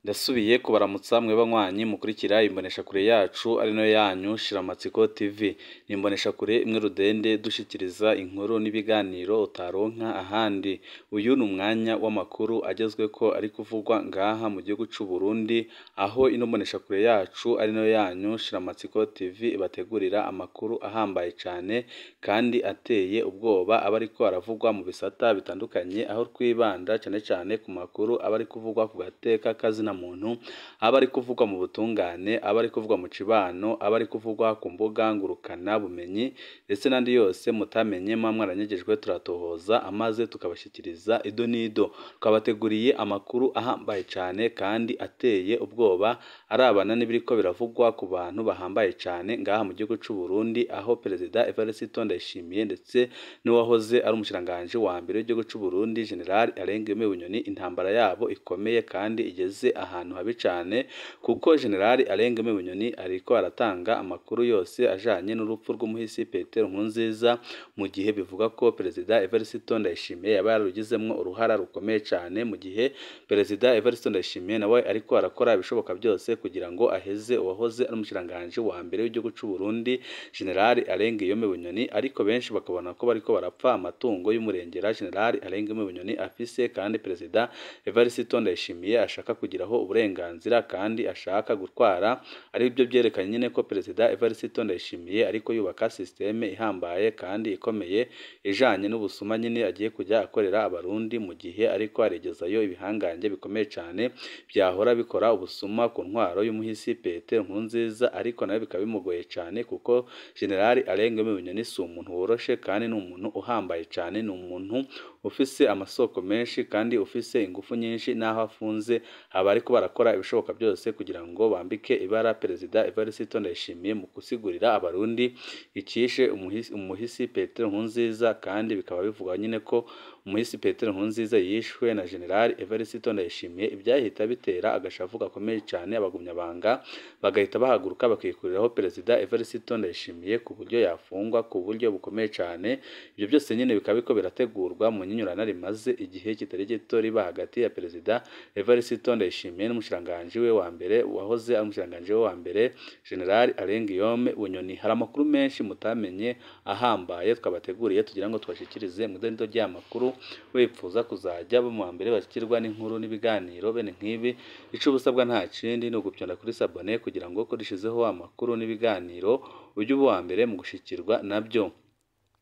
Ndasubiye kubaramutsa mwe banywanyi mukurikira imboneshakure yacu ari nayo yanyu Shiramatsiko TV. Ni imboneshakure imwe rudende dushikiriza inkuru n'ibiganiro utaronka ahandi. Uyu ni umwanya w'amakuru agezweko ari kuvugwa ngaha mu gihugu c'u Burundi, aho ino mboneshakure yacu ari nayo yanyu Shiramatsiko TV ibategurira amakuru ahambaye cane kandi ateye ubwoba aba ariko aravugwa mu bisata bitandukanye, aho twibanda cane cane ku makuru aba ari kuvugwa ku gateka kazina muntu, aba ari kuvugwa mu butungane, aba ari kuvugwa mu cibano, aba ari kuvugwa ku mbuga ngurukana bumenyi ndetse n'andi yose mutamenye muba mwaranyegejwe, turatohoza amaze tukabashikiriza ido n'ido. Twabateguriye amakuru ahambaye cane kandi ateye ubwoba arabana n'ibiriko biravugwa ku bantu bahambaye cane ngaha mu gihugu c'u Burundi, aho Perezida Evariste Ndayishimiye ndetse n'uwahoze ari umushikiranganji wa mbere w'igihugu c'u Burundi General Alain Guillaume Bunyoni, intambara yabo ikomeye kandi igeze ahantu habi cane, kuko General Alain Guillaume Bunyoni ariko aratanga amakuru yose ajanye n'urupfu rw'umuhisi Petero Nkurunziza, mu gihe bivuga ko Perezida Evariste Ndayishimiye yaba yararugizemwo uruhara rukomeye cane, mu gihe Perezida Evariste Ndayishimiye nawe ariko arakora ibishoboka byose kugira ngo aheze uwahoze ari umushikiranganji wa mbere w'igihugu c'u Burundi General Alain Guillaume Bunyoni, ariko benshi bakabona ko bariko barapfa amatungo y'umurengera General Alain Guillaume Bunyoni afise, kandi Perezida Evariste Ndayishimiye ashaka kugiraho uburenganzira kandi ashaka gutwara. Ari byo byerekanye nyine ko Perezida Evariste Ndayishimiye ariko yubaka systeme ihambaye kandi ikomeye ijanye n'ubusuma nyine agiye kujya akorera abarundi, mu gihe ariko aregezayo ibihangange bikomeye cane byahora bikora ubusuma ku ntwaro y'umuhisi Petero Nkurunziza, ariko nawe bikaba bimugoye cane kuko General Alain Guillaume Bunyoni si umuntu woroshe kandi ni umuntu uhambaye cane, ni umuntu ufise amasoko menshi kandi ufise ingufu nyinshi, naho afunze aba ariko barakora ibishoboka byose kugira ngo bambike ibara Perezida Evariste Ndayishimiye mu gusigurira abarundi icishe umuhisi Petero Nkurunziza, kandi bikaba bivugwa nyine ko umuhisi Petero Nkurunziza yishwe na General Evariste Ndayishimiye, ibyahita bitera agashavu gakomeye cyane abagumyabanga bagahita bahaguruka bakikuriraho Perezida Evariste Ndayishimiye ku buryo yafungwa ku buryo bukomeye cyane. Ibyo byose nyine bikaba biko birategurwa mu nyinyurana rimaze igihe kitari gito riba hagati ya Perezida Evariste Ndayishimiye n'umushikiranganji we wa mbere wahoze ari umushikiranganji we wa mbere General Alain Guillaume Bunyoni. Hari amakuru menshi mutamenye ahambaye twabateguriye tugira ngo twashikirize mu idonido ry'amakuru. Wipfuza kuzajya bo mu mbere bashyikirwa n'inkuru n'ibiganiro bene nk'ibi, ico ubusabwa nta kindi ni ugupyonda kuri sabone kugira ngo ko dushizeho amakuru n'ibiganiro ujye uba uwa mbere mu gushikirwa nabyo.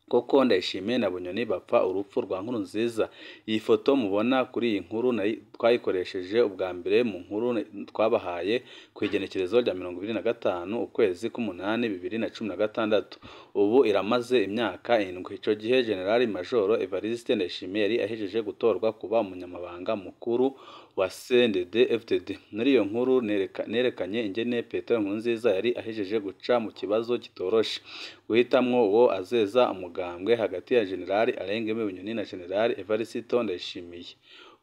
Koko Ndayishimiye na Bunyoni bapfa urupfu rwa Nkurunziza. Iyi foto mubona kuri iyi nkuru twayikoresheje ubwa mbere mu nkuru twabahaye ku igenekerezo rya 25 ukwezi k'umunani 2016. Ubu iramaze imyaka 7. Ico gihe General Major Evariste Ndayishimiye yari ahejeje gutorwa kuba umunyamabanga mukuru wa CNDD-FDD. Muri iyo nkuru nerekanye ingene Petero Nkurunziza yari ahejeje guca mu kibazo kitoroshe, guhitamwo uwo azeza umugambwe hagati ya General Alain Guillaume Bunyoni na General Evariste Ndayishimiye.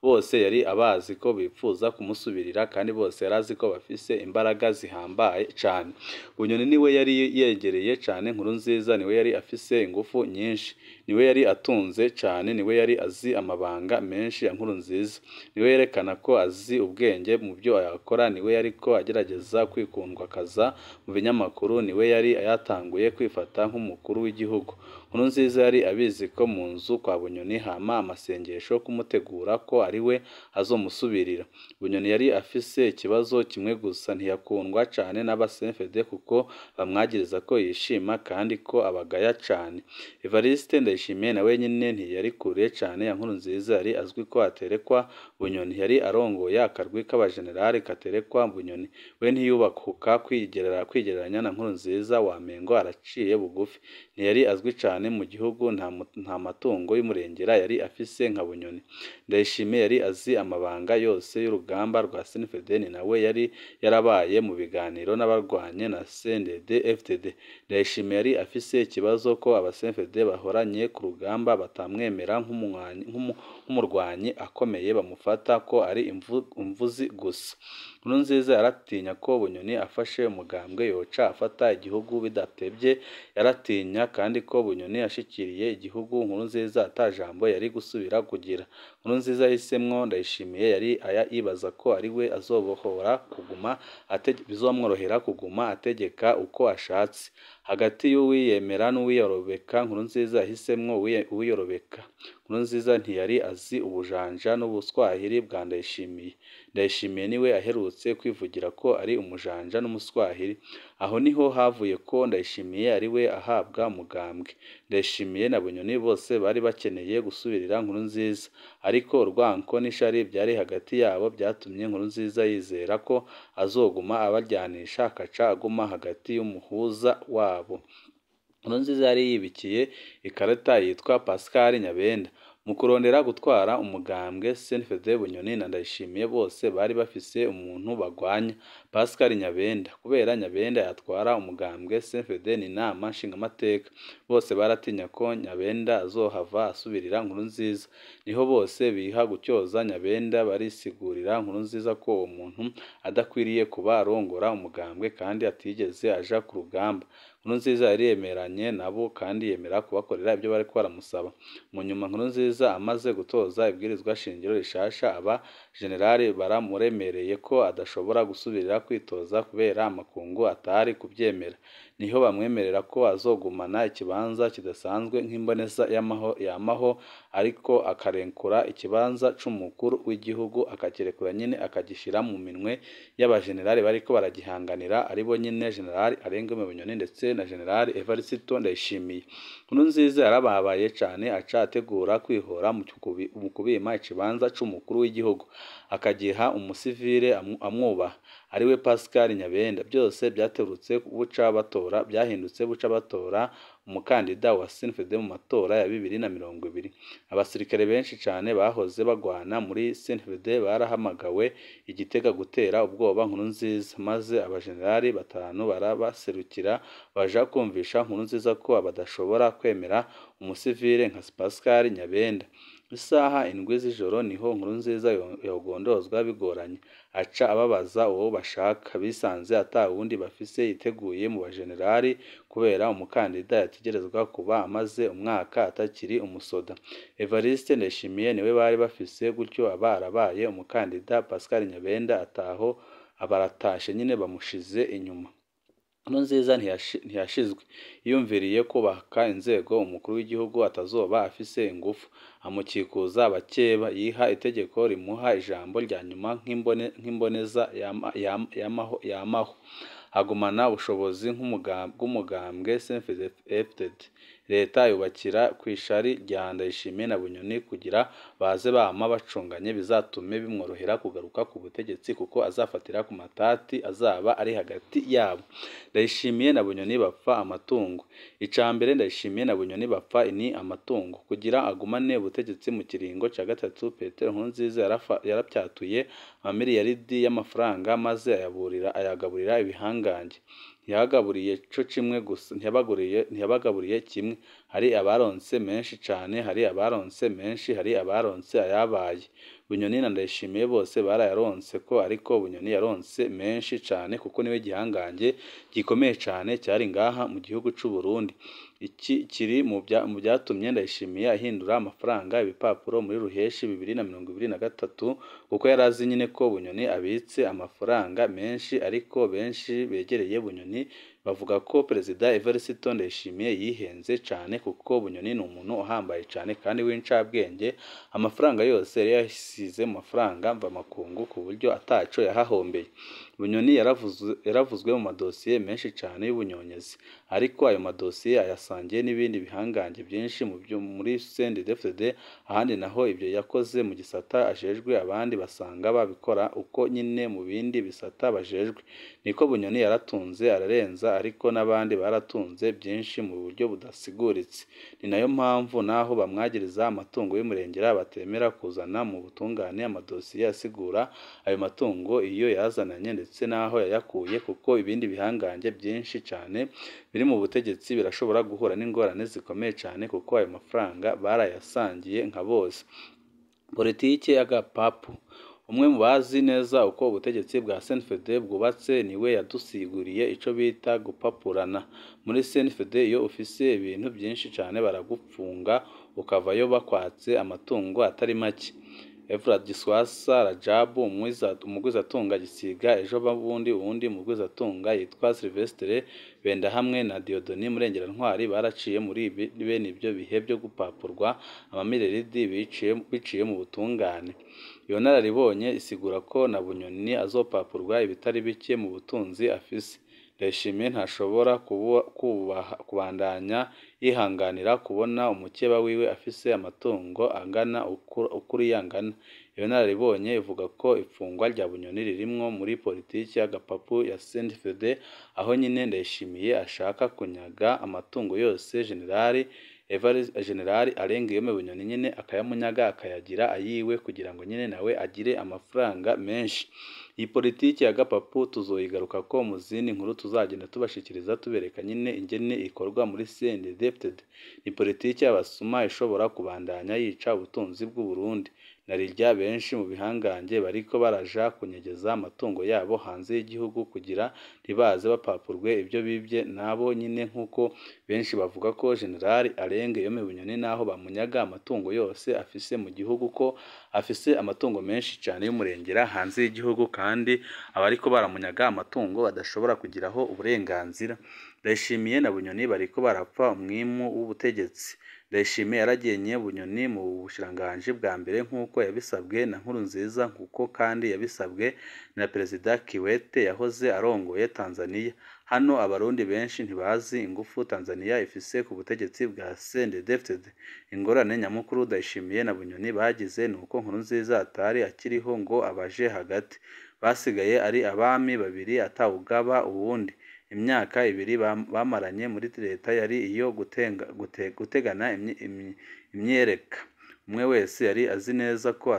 Bose yari abazi ko bipfuza kumusubirira kandi bose yarazi ko bafise imbaraga zihambaye cane. Bunyoni niwe yari yegereye cane Nkurunziza, niwe yari afise ingufu nyinshi, niwe yari atunze cane, niwe yari azi amabanga menshi ya Nkurunziza, niwe yerekana ko azi ubwenge mu byo yakora, niwe yariko agerageza kwikundwakaza mu binyamakuru, niwe yari yatanguye kwifata nk'umukuru w'igihugu. Nkurunziza yari abizi ko mu nzu kwa Bunyoni hama amasengesho kumutegura ko ari we azomusubirira. Bunyoni yari afise ikibazo kimwe gusa, ntiyakundwa cane n'aba CNDD kuko bamwagiriza ko yishima kandi ko abagaya cane. Evariste Ndayishimiye nawe nyine ntiyari kure cane ya Nkurunziza, yari azwi ko aterekwa Bunyoni, yari arongoye akarwi k'abajenerali katerekwa Bunyoni. We ntiyubakuka kwigereranya na Nkurunziza, wamengo araciye bugufi. Ntiyari azwi cane mu gihugu, nta matungo y'umurengera yari afise nka Bunyoni. Ndayishimiye yari azi amabanga yose y'urugamba rwa CNDD, nawe yari yarabaye mu biganiro n'abarwanye na CNDD FDD. Ndayishimiye yari afise ikibazo ko aba CNDD bahoranye ku rugamba batamwemera nk'umurwanyi akomeye, bamufata ko ari imvuzi gusa. Nkurunziza yaratinya ko Bunyoni afashe umugambwe yoca afata igihugu bidatebye, yaratinya kandi ko Bunyoni ashikiriye igihugu Nkurunziza ata jambo yari gusubira kugira. Nkurunziza yahise Yahisemwo Ndayishimiye yari yibaza ko ari we azobohora kuguma bizomworohera kuguma ategeka uko ashatse. Hagati y'uwiyemera n'uwiyorobeka, Nkurunziza yahisemwo uwiyorobeka. Nkurunziza ntiyari azi ubujanja n'ubuswahili bwa Ndayishimiye. Ndayishimiye niwe aherutse kwivugira ko ari umujanja n'umuswahili. Aho niho havuye ko Ndayishimiye ari we ahabwa umugambwe. Ndayishimiye na Bunyoni bose bari bakeneye gusubirira Nkurunziza, ariko urwanko n'ishari byari hagati yabo byatumye Nkurunziza yizera ko azoguma abaryanisha akaca aguma hagati y'umuhuza wabo. Nkurunziza yari yibikiye ikarata yitwa Pascal Nyabenda. Mu kurondera gutwara umugambwe CNDD Bunyoni na Ndayishimiye bose bari bafise umuntu bagwanya, Pascal Nyabenda. Kubera Nyabenda yatwara umugambwe CNDD n'inama nshingamateka, bose baratinya ko Nyabenda azohava asubirira Nkurunziza. Niho bose biha gutyoza Nyabenda, barisigurira Nkurunziza ko uwo muntu adakwiriye kuba arongora umugambwe kandi atigeze aja ku rugamba. Nkurunziza yari yemeranye nabo kandi yemera kubakorera ibyo bariko baramusaba. Mu nyuma Nkurunziza amaze gutoza ibwirizwa shingiro rishasha, aba generali baramuremereye ko adashobora gusubira kwitoza kubera amakungu atari kuvyemera. Niho bamwemerera ko azogumana ikibanza kidasanzwe nk'imboneza yamaho, ariko akarekura ikibanza c'umukuru w'igihugu, akakirekura nyene akagishira mu minwe y'abagenerali bariko baragihanganira, aribo nyene General Alain Bunyoni ndetse na General Evariste Ndayishimiye. Nkurunziza yarababaye cane, aca ategura kwihora mu kubima ikibanza c'umukuru w'igihugu, akagiha umusivile amwubaha, ariwe Pascal Nyabenda. Byose byaturutse buca batora, byahindutse buca batora umukandida wa CNDD mu matora ya 2020. Abasirikare benshi cane bahoze bagwana muri CNDD barahamagawe i Gitega gutera ubwoba Nkurunziza, maze abajenerali batanu barabaserukira baja kumvisha Nkurunziza ko badashobora kwemera umusivile nka Pascal Nyabenda. Isaha 7 z'ijoro niho Nkurunziza yogondozwa bigoranye, aca ababaza uwo bashaka. Bisanze ata wundi bafise yiteguye mu bajenerali kubera umukandida yategerezwa kuba amaze umwaka atakiri umusoda. Evariste Ndayishimiye niwe bari bafise, gutyo aba arabaye umukandida. Pascal Nyabenda ataho abaratashe nyine bamushize inyuma. Nkurunziza ntiyashizwe, yiyumviriye kubaka inzego umukuru w'igihugu atazoba afise ingufu, amukikuza abakeba, yiha itegeko rimuha ijambo rya nyuma nk'imboneza yamaho, agumana ubushobozi bw'umugambwe CNDD-FDD. Leta yubakira kw'ishari rya Ndayishimiye na Bunyoni kugira baze bama bacunganye, bizatume bimworohera kugaruka ku butegetsi kuko azafatira ku matati azaba ari hagati yabo. Ndayishimiye na Bunyoni bapfa amatungo. Icambere Ndayishimiye na Bunyoni bapfa ni amatungo. Kugira agumane ubutegetsi mu kiringo ca gatatu, Petero Nkurunziza yarapyatuye amamiliyaridi y'amafaranga maze ayagaburira ibihangange. Ntiyabagaburiye co kimwe gusa, ntiyabagaburiye kimwe. Hari abaronse menshi cane, hari abaronse menshi, hari abaronse ayabaye. Bunyoni na Ndayishimiye bose barayaronse ko, ariko Bunyoni yaronse menshi cane kuko niwe gihangange gikomeye cane cyari ngaha mu gihugu c'u Burundi. Iki kiri mu byatumye Ndayishimiye ahindura amafaranga ibipapuro muri ruheshi 2023, kuko yari azi nyine ko Bunyoni abitse amafaranga menshi, ariko benshi begereye Bunyoni bavuga ko Perezida Evariste Ndayishimiye yihenze cane, kuko Bunyoni ni umuntu uhambaye cane kandi w'incabwenge. Amafaranga yose yari yasize mu mafaranga mvamakungu ku buryo ataco yahahombeye. Bunyoni yaravuzwe mu madosiye menshi cane y'ubunyonyezi, ariko ayo madosiye ayasangiye n'ibindi bihangange byinshi muri CNDD-FDD. Ahandi naho ibyo yakoze mu gisata ajejwe, abandi basanga babikora uko nyine mu bindi bisata bajejwe. Niko Bunyoni yaratunze ararenza, ariko n'abandi baratunze byinshi mu buryo budasiguritse. Ni nayo mpamvu naho bamwagiriza amatungo y'umurengera batemera kuzana mu butungane amadosiye asigura ayo matungo iyo yazananye ndetse n'aho yayakuye, kuko ibindi bihangange byinshi cane biri mu butegetsi birashobora guhura n'ingorane zikomeye cane kuko ayo mafaranga barayasangiye nka bose. Politike y'agapapu. Umwe mu bazi neza uko ubutegetsi bwa CNDD bwubatse niwe yadusiguriye ico bita gupapurana. Muri CNDD iyo ufise ibintu byinshi cane baragupfunga ukavayo bakwatse amatungo atari make. Evrard Giswasa Rajabu umugwizatunga Gisiga ejo bundi uwundi mugwizatunga yitwa Sylvestre Bendahamwe na Dieudonné Murengerantwari baraciye muri bene ibyo bihe byo gupapurwa amamiliyaridi biciye mu butungane. Iyo nararibonye isigura ko na Bunyoni azopapurwa ibitari bike mu butunzi afise. Ndayishimiye ntashobora kubandanya yihanganira kubona umukeba wiwe afise amatungo angana ukuri yangana. Iyo nararibonye ivuga ko ifungwa rya Bunyoni ririmwo muri politiki y'agapapu ya CNDD-FDD, aho nyine Ndayishimiye ashaka kunyaga amatungo yose General Alain Guillaume Bunyoni nyine akayamunyaga akayagira ayiwe kugira ngo nyine nawe agire amafaranga menshi. Iyi politiki ya gapapu tuzoyigaruka ko mu zindi nkuru tuzagenda tubashikiriza tubereka nyine ingene ikorwa muri CNDD-FDD. Ni politiki y'abasuma ishobora kubandanya yica ubutunzi bw'u Burundi. Narirya benshi mu bihangange bariko baraja kunyegeza amatungo yabo hanze y'igihugu kugira ntibaze bapapurwe ibyo bibye nabo nyine, nk'uko benshi bavuga ko General Alain Guillaume Bunyoni naho bamunyaga amatungo yose afise mu gihugu ko afise amatungo menshi cyane y'umurengera hanze y'igihugu, kandi abariko baramunyaga amatungo badashobora kugiraho uburenganzira. Ndayishimiye na Bunyoni bariko barapfa umwimu w'ubutegetsi. Ndayishimiye yaragenye Bunyoni mu bushikiranganji bwa mbere nk'uko yabisabwe na Nkurunziza, nk'uko kandi yabisabwe na Perezida Kiwete yahoze arongoye Tanzania. Hano abarundi benshi ntibazi ingufu Tanzania ifise ku butegetsi bwa CNDD-FDD. Ingorane nyamukuru Ndayishimiye na Bunyoni bagize ni uko Nkurunziza atari akiriho ngo abaje hagati. Basigaye ari abami babiri atawugaba uwundi. Imyaka ibiri bamaranye muri leta yari iyo gutegana imyereka. Umwe wese yari azi neza ko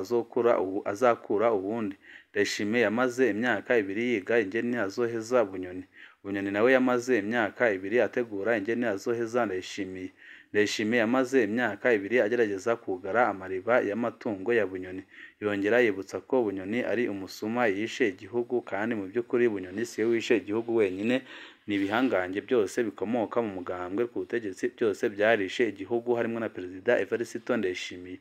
azakura uwundi. Ndayishimiye yamaze imyaka ibiri yiga ingene azoheza Bunyoni. Bunyoni nawe yamaze imyaka ibiri ategura ingene azoheza Ndayishimiye. Ndayishimiye yamaze imyaka ibiri agerageza kugara amariba y'amatungo ya Bunyoni. Yongera yibutsa ko Bunyoni ari umusuma yishe igihugu, kandi mu by'ukuri Bunyoni siwe wishe igihugu wenyine, ni ibihangange byose bikomoka mu mugambwe ku butegetsi byose byarishe igihugu, harimo na Perezida Evariste Ndayishimiye.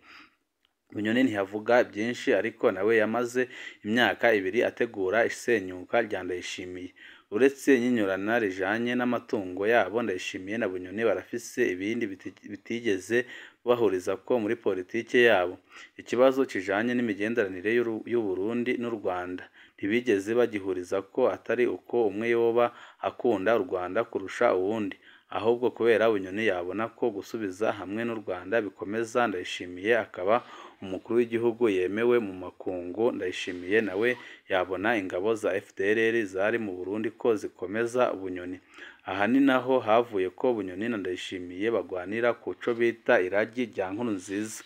Bunyoni ntiyavuga byinshi, ariko nawe yamaze imyaka ibiri ategura isenyuka rya Ndayishimiye. Uretse inyinyurana rijanye n'amatungo yabo, Ndayishimiye na Bunyoni barafise ibindi bitigeze bahuriza ko muri politike yabo. Ikibazo kijanye n'imigenderanire y'u Burundi n'u Rwanda ntibigeze bagihuriza ko atari uko umwe yoba akunda u Rwanda kurusha uwundi, ahubwo kubera Bunyoni yabona ko gusubiza hamwe n'u Rwanda bikomeza Ndayishimiye akaba umukuru w'igihugu yemewe mu makungu. Ndayishimiye nawe yabona ingabo za FDLR zari mu Burundi ko zikomeza Bunyoni. Aha ni naho havuye ko Bunyoni na Ndayishimiye bagwanira ku co bita iragi rya Nkurunziza.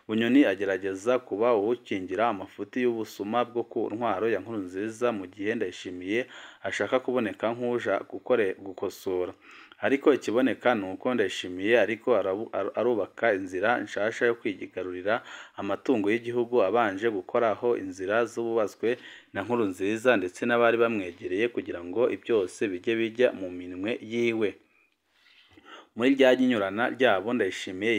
Bunyoni agerageza kuba uwukingira amafuti y'ubusuma bwo ku ntwaro ya Nkurunziza, mu gihe Ndayishimiye ashaka kuboneka nk'uja gukosora. Ariko ikiboneka ni uko Ndayishimiye ariko arubaka inzira nshasha yo kwigarurira amatungo y'igihugu, abanje gukoraho inzira zubatswe na Nkurunziza ndetse n'abari bamwegereye kugira ngo byose bijye bijya mu minwe yiwe. Muri rya nyinyurana ryabo, Ndayishimiye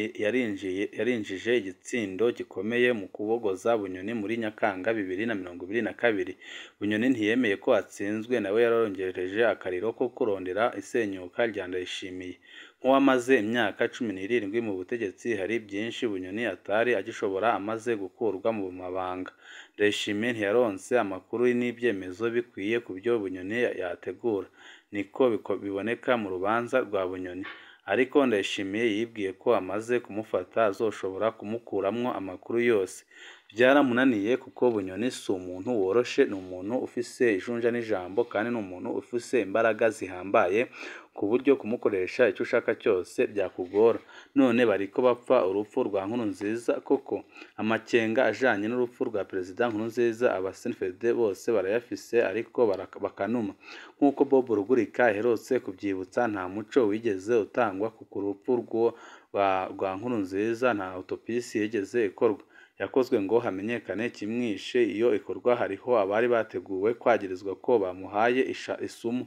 yarinjije igitsindo gikomeye mu kubogoza Bunyoni muri Nyakanga 2022. Bunyoni ntiyemeye ko atsinzwe, nawe yarongereje akariro ko kurondera isenyuka rya Ndayishimiye. Nk'uwamaze imyaka 17 mu butegetsi, hari byinshi Bunyoni atari agishobora amaze gukurwa mu mabanga. Ndayishimiye ntiyaronse amakuru n'ibyemezo bikwiye ku byo Bunyoni yategura. Niko biboneka mu rubanza rwa Bunyoni. Ariko Ndayishimiye yibwiye ko amaze kumufata azoshobora kumukuramwo amakuru yose. Byaramunaniye kuko Bunyoni si umuntu woroshe, ni umuntu ufise ijunja n'ijambo, kandi ni umuntu ufise imbaraga zihambaye ku buryo kumukoresha icyo ushaka cyose byakugora. None bariko bapfa urupfu rwa Nkurunziza koko. Amakenga ajanye n'urupfu rwa Perezida Nkurunziza aba CNDD-FDD bose barayafise, ariko bakanuma. Nk'uko Bob Rugurika aherutse kuvyibutsa, nta muco wigeze utangwa ku rupfu rwa Nkurunziza, nta autopsie yigeze ikorwa. Yakozwe ngo hamenyekane ikimwishe. Iyo ikorwa hariho abari bateguwe kwagirizwa ko bamuhaye isumu.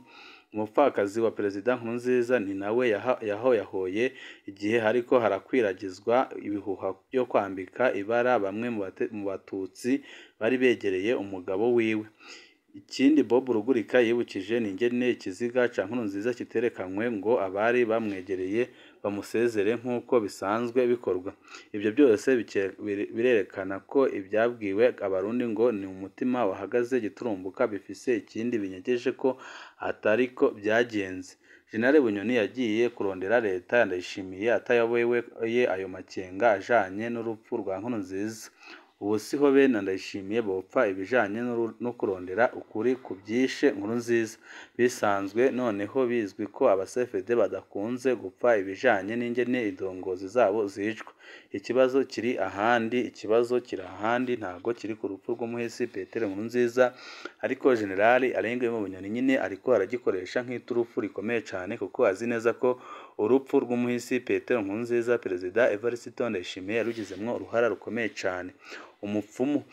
Umupfakazi wa Perezida Nkurunziza ni nawe yahoyahoye igihe hariko harakwiragizwa ibihuha byo kwambika ibara bamwe mu batutsi bari begereye umugabo wiwe. Ikindi Bob Rugurika yibukije ni ingene ikiziga ca Nkurunziza kiterekanywe ngo abari bamwegereye bamusezere nk'uko bisanzwe bikorwa. Ibyo byose birerekana ko ibyabwiwe abarundi ngo ni umutima wahagaze giturumbuka bifise ikindi binyegeje ko atariko byagenze. General Bunyoni yagiye kurondera leta ya Ndayishimiye atayoboye ayo makenga ajanye n'urupfu rwa Nkurunziza. Ubu siho bene Ndayishimiye bopfa ibijanye no kurondera ukuri ku byishe Nkurunziza. Bisanzwe noneho bizwi ko aba CFD badakunze gupfa ibijanye n'ingene indongozi zabo zicwa. Ikibazo kiri ahandi, ikibazo kiri ahandi, ntago kiri ku rupfu rw'umuhisi Petero Nkurunziza, ariko General Alain Guillaume Bunyoni nyine ariko aragikoresha nk'iturufu rikomeye cane, kuko azi neza ko urupfu rw'umuhisi Petero Nkurunziza Perezida Evariste Ndayishimiye yarugizemwo uruhara rukomeye cane. Umupfumu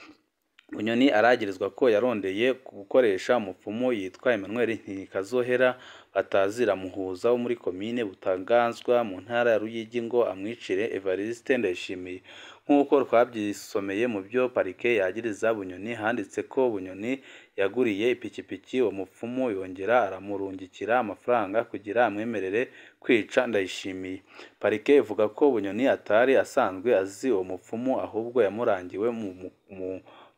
Bunyoni aragirizwa ko yarondeye gukoresha umupfumu yitwa Emmanuel Ntikazohera batazira muhuza wo muri komine Butaganzwa mu ntara ya Ruyigi ngo amwicire Evariste Ndayishimiye. Nk'uko twabyisomeye mu byo parike yagiriza Bunyoni, handitse ko Bunyoni yaguriye ipikipiki uwo mupfumu yongera aramurungikira amafaranga kugira amwemerere kwica Ndayishimiye. Parike ivuga ko Bunyoni atari asanzwe azi uwo mupfumu, ahubwo yamurangiwe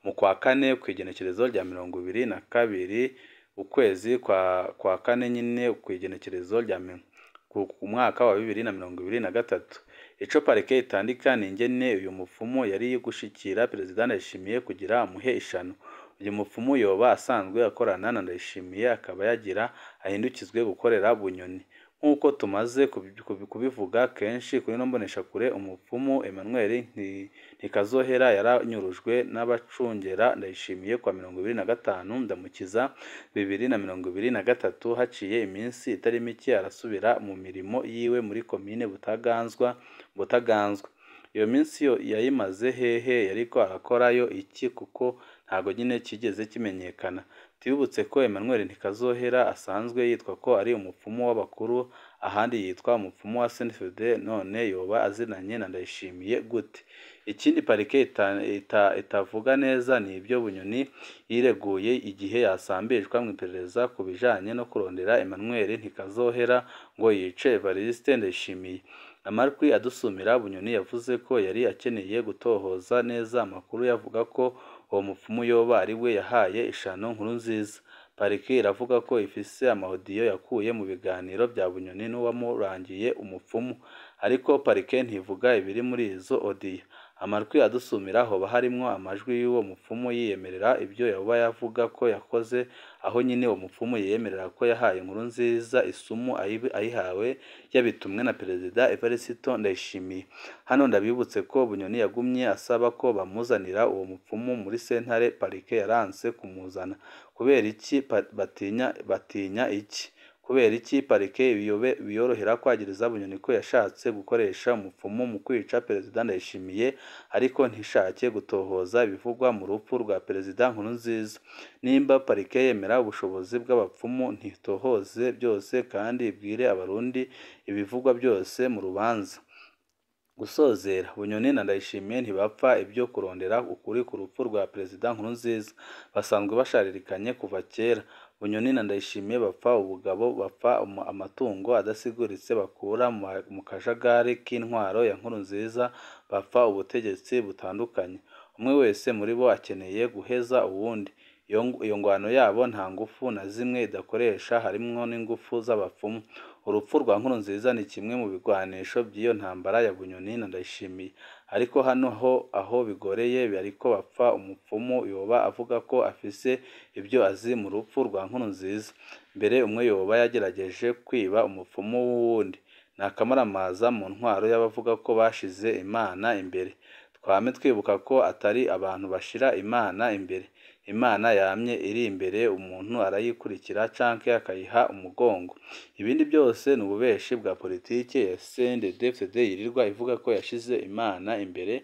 mu kwa kane kw'igenekerezo rya 22 ukwezi kwa kane nyine kw'igenekerezo rya ku mwaka wa 2023. Ico parike itandika ni ingene uyu mupfumu yari gushikira Perezida Ndayishimiye kugira amuhe ishano. Uyu mupfumu yoba asanzwe akorana na Ndayishimiye, akaba yagira ahindukizwe gukorera Bunyoni. Nk'uko tumaze kubivuga kenshi kuri ino mboneshakure, umupfumu Emmanuel Ntikazohera yaranyurujwe n'abacungera Ndayishimiye kwa 25 Ndamukiza 2023. Haciye iminsi itari mike arasubira mu mirimo yiwe muri komine Butaganzwa. Iyo minsi yo yayimaze hehe, yariko arakorayo iki? Kuko ntago nyine kigeze kimenyekana. Tubibutse ko Emmanuel Ntikazohera asanzwe yitwa ko ari umupfumu w'abakuru, ahandi yitwa umupfumu wa CNFD, none yoba azinanye na Ndayishimiye gute? Ikindi parike itavuga neza ni ibyo Bunyoni yireguye igihe yasambishwa mu iperereza ku bijanye no kurondera Emmanuel Ntikazohera ngo yice Evariste Ndayishimiye. Amarwi adusumira Bunyoni yavuze ko yari akeneye gutohoza neza amakuru yavuga ko uwo mupfumu yoba ari we yahaye ishano Nkurunziza. Parike iravuga ko ifise amaudiyo yakuye mu biganiro bya Bunyoni n'uwamurangiye umupfumu, ariko parike ntivuga ibiri muri izo odiyo. Amarwi adusumira hoba harimwo amajwi y'uwo mupfumu yiyemerera ibyo yoba yavuga ko yakoze, aho nyine uwo mupfumu yiyemerera ko yahaye Nkurunziza isumu ayihawe yabitumwe na Perezida Evariste Ndayishimiye. Hano ndabibutse ko Bunyoni yagumye asaba ko bamuzanira uwo mupfumu muri sentare, parike yaranse kumuzana. Kubera iki batinya iki? Kubera iki parike biyorohera kwagiriza Bunyoni ko yashatse gukoresha umupfumu mu kwica Perezida Ndayishimiye, ariko ntishake gutohoza ibivugwa mu rupfu rwa Perezida Nkurunziza? Nimba parike yemera ubushobozi bw'abapfumu, ntitohoze byose kandi ibwire abarundi ibivugwa byose mu rubanza. Gusozera, Bunyoni na Ndayishimiye ntibapfa ibyo kurondera ukuri ku rupfu rwa Perezida Nkurunziza, basanzwe basharirikanye kuva kera. Bunyoni na Ndayishimiye bapfa ubugabo, bapfa amatungo adasiguritse bakura mu kajagari k'intwaro ya Nkurunziza, bapfa ubutegetsi butandukanye. Umwe wese muri bo akeneye guheza uwundi. Iyo ngwano yabo nta ngufu na zimwe idakoresha, harimwo n'ingufu z'abapfumu. Urupfu rwa Nkurunziza ni kimwe mu bigwanisho by'iyo ntambara ya Bunyoni na Ndayishimiye. Ariko hano ho aho bigoreye bariko bapfa umupfumu yoba avuga ko afise ibyo azi mu rupfu rwa Nkurunziza. Mbere umwe yoba yagerageje kwiba umupfumu w'uwundi. Ni akamaramaza mu ntwaro y'abavuga ko bashize Imana imbere. Twame twibuka ko atari abantu bashira Imana imbere. Imana yamye iri imbere, umuntu arayikurikira canke akayiha umugongo. Ibindi byose ni ububeshi bwa politike ya CNDD-FDD yirirwa ivuga ko yashize Imana imbere,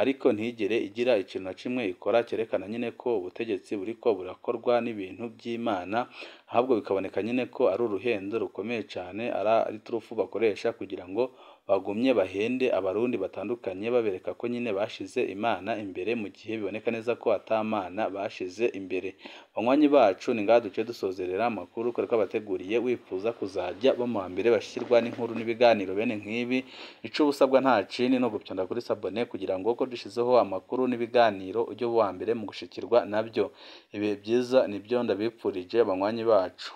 ariko ntigere igira ikintu na kimwe ikora cyerekana nyine ko ubutegetsi buriko burakorwa n'ibintu by'Imana, ahubwo bikaboneka nyine ko ari uruhendo rukomeye cane, ari turufu bakoresha kugira ngo bagumye bahende abarundi batandukanye, babereka ko nyine bashize Imana imbere, mu gihe biboneka neza ko ata Mana bashize imbere. Banywanyi bacu, ni ngaha duce dusozerera amakuru twari twabateguriye. Wifuza kuzajya bo mu mbere bashirwa n'inkuru n'ibiganiro bene nk'ibi, ico uba usabwa nta kindi no gupyonda kuri sabone kugira ngo uko dushizeho amakuru n'ibiganiro ujye uba uwa mbere mu gushikirwa nabyo. Ibihe byiza nibyo ndabipfurije banywanyi bacu.